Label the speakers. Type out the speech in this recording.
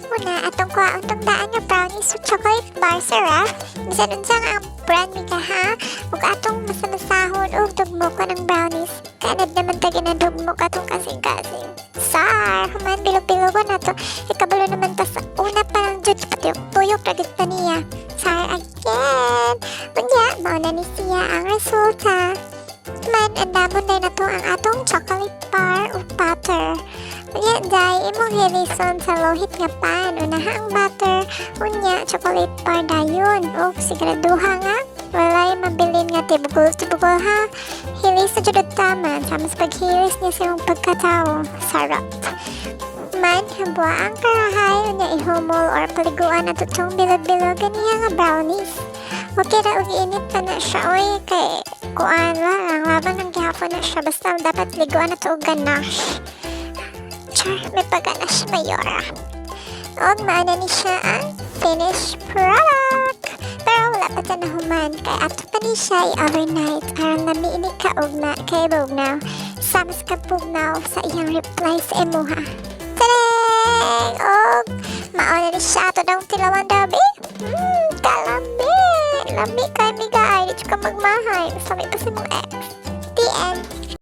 Speaker 1: Una, atong kuhaon tong daan nga brownies sa chocolate bar sa ref. Bisan unsa nga ang brand mi ka ha. Ug atong masamasahon og dugmokon ang brownies. Kaanad naman ta ginadugmok atong kasing-kasing. Sar, human bilog-bilogon nato. Ikabalo naman ta sa una pa lang jud patuyok-tuyok ra gid ta niya. Sar again. Unya, mao na ni siya ang resulta. Man, andamon na nato ang atong chocolate bar ug butter. Unya, day, imong hilison sa lohit nga pan. Unaha ang butter, unya, chocolate bar dayon. Ug siguraduha nga, walay mabilin nga tibugol-tibugol ha. Hilis sa jud taman, sama sa paghilis niya sa imong pagkatao. Sarap. Man, habwa ang karahay, unya ihumol or paliguan ato tong bilog-bilog ganiya nga brownies. Okay ra og init pa na siya oy kay kuan lang laban ng gihapon na siya, basta dapat liguan na to og ganache. Char, may pag-ganache mayora. Og mao na ni siya ang finished product. Pero wala pa ta nahuman kay ato pa ni siya i-overnight aron lami ini kaugma kay bugnaw. Sama sa kabugnaw sa iyang reply sa imuha. Tadang! Og mao na ni siya ato nang tilawan dabi.